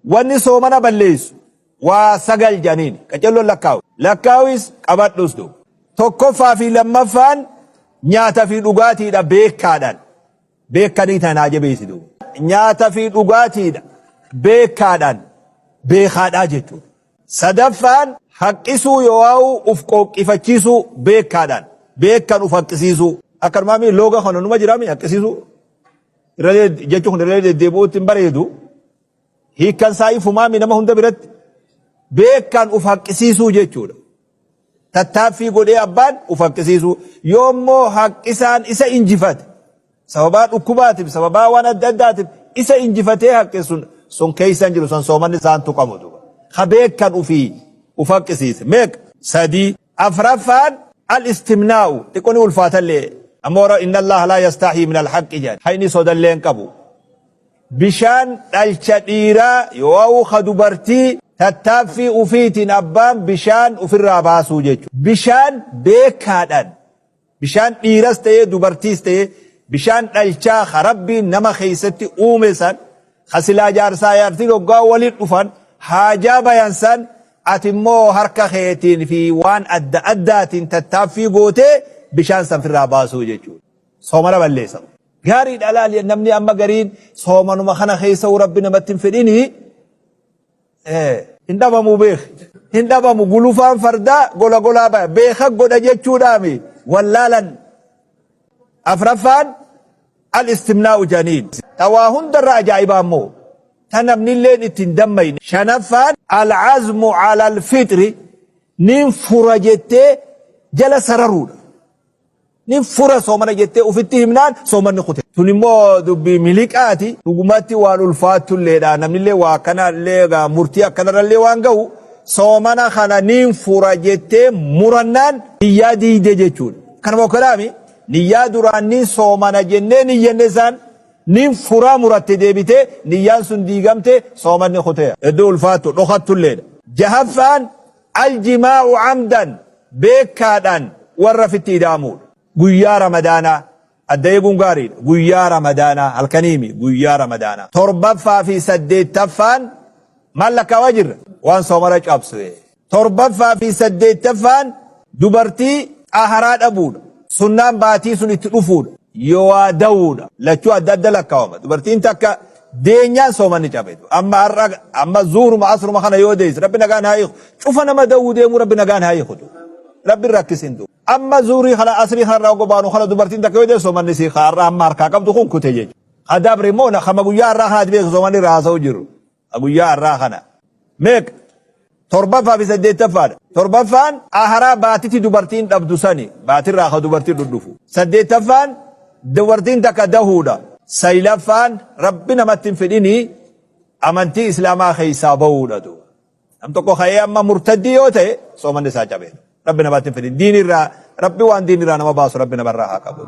Wanni soomana balleessu waa 9 jedhaniini. Qacelloon lakkaawi. Lakkaawis qabadhus duuba. Tokkoffaa fi lammaffaan nyaata fi dhugaatiidha beekaadhaan. Beekanii tana haa jabeessi duuba. Nyaata fi dhugaatiidha beekaadhaan beekaadhaa jechuudha. Sadaffaan haqqisuu yoo'aa'uu uf qooqqifachiisuu beekaadhaan beekan uf haqqisiisuu. Akkanumaa mi looga kana numa jira mi haqqisiisuu. Irra jechuun kun irra deddeebi'uutti hin bareedu. Hiikkan isaa ifumaa mi nama hunda biratti beekan uf haqqisiisuu jechuudha. Tattaaffii godhee abbaan uf haqqisiisuu. Yoommoo haqqisaan isa injifate sababaa dhukkubaatiif sababaa waan adda addaatiif isa injifatee haqqe sun sun keessa hin jiru san soomanni isaan tuqamu duuba. Ka beekan ufii uf haqqisiise meeqa? Sadii. Afraffaan al-istimnaa'u xiqqoo ni ulfaatallee ammoo inna Allaha laa yastahyii min al-haqqi jedhan hayni sodallee hin qabu. Bishaan dhalcha dhiiraa yoo'uu ka dubartii tattaaffii ufiitiin abbaan bishaan ufirraa baasuu jechuudha. Bishaan beekaadhaan bishaan dhiiras ta'ee dubartiis ta'ee bishaan dhalchaa ka Rabbiin nama keessatti uume san ka silaa jaarsaa jaartiin hoggaa waliin dhufan haajaa bayan san ati immoo harka keetiin fi waan adda addaatiin tattaaffii gootee bishaan san firraa baasuu jechuudha. Soomana balleessa. Gaariidha laali namni amma gariin soomanuma kana keessa Rabbi namatti hin fedhini hin dhabamu beek hin dhabamu gulufaan fardaa gola golaa baya beeka godha jechuudhaami wallaalan afraffaan al istimnaa'u janiin ta waa hundarra ajaa'ibaa immoo ta namnilleen itti hin dammayne shanaffaan al azmu ala al fixri nin fura jettee jala sararuudha. Nin fura soomana jettee ufitti himnaan soomanni kute. Tun immoo dubbii miliqaati. Dhugumatti waan ulfaattulleedha. Namnillee waa akkanallee egaa murtii akkanarrallee waan gahu soomana kana nin fura jettee murannaan niyyaa diigde jechuudha. Kanuma kanaami niyyaa duraan nin soomana jennee niyyanne isaan nin furaa muratte deebitee niyyaan sun diigamte soomanni kute. Hedduu ulfaattu dhokattulleedha. Jahaffaan Al-jimaa'u amdan, beekkaadhaan warra fitti ida'amuudha. Guyyaa Ramadaanaa, adda eeguun gaariidha. Guyyaa Ramadaanaa, halkaniimi, guyyaa Ramadaanaa. Torbaffaa fi saddeettaffaan maal lakkaawaa jirra? Waan soomara cabsu. Torbaffaa fi saddeettaffaan dubartii xaharaa dhabuudha. Sunnaan baatii sun itti dhufuudha. Yowaa dawuudha. Lachuu adda adda lakkaawama. Dubartiin takka deenyaan soomanni cabe. Amma har'a amma zuhruma asruma kana yoo deesse Rabbi nagaan haa hiiku. Cufa nama dawuu deemuu Rabbi nagaan haa hiiku. Rabbi rakkisin du. Amma zuhrii kana asrii kana irraa gobaanu kana dubartiin takka yoo deesse soomanni sii har'a amma harkaa qabdu kun kute jechuudha. Adabre immoo kama guyyaa har'aa kanaati beeku soomanni irraa haasa'u jiru. Guyyaa har'aa kana. Meeqa? Torbaffaa fi saddeettaffaadha. Torbaffaan aharaa baatitti dubartiin dhabdu sani baatirraa ka dubartiin dhudhufu. Saddeettaffaan dubartiin takka dahuudha. Saylaffaan Rabbi namatti hin fedhini amantii Islaamaa keessaa bahuudha duuba. Nam tokko ka'ee amma murtaddii yoo ta'e soomanni isaa cabee. Rabbi namatti hin fedhin. Diinirraa Rabbi waan diinirraa nama baasu Rabbi namarraa haa qabu.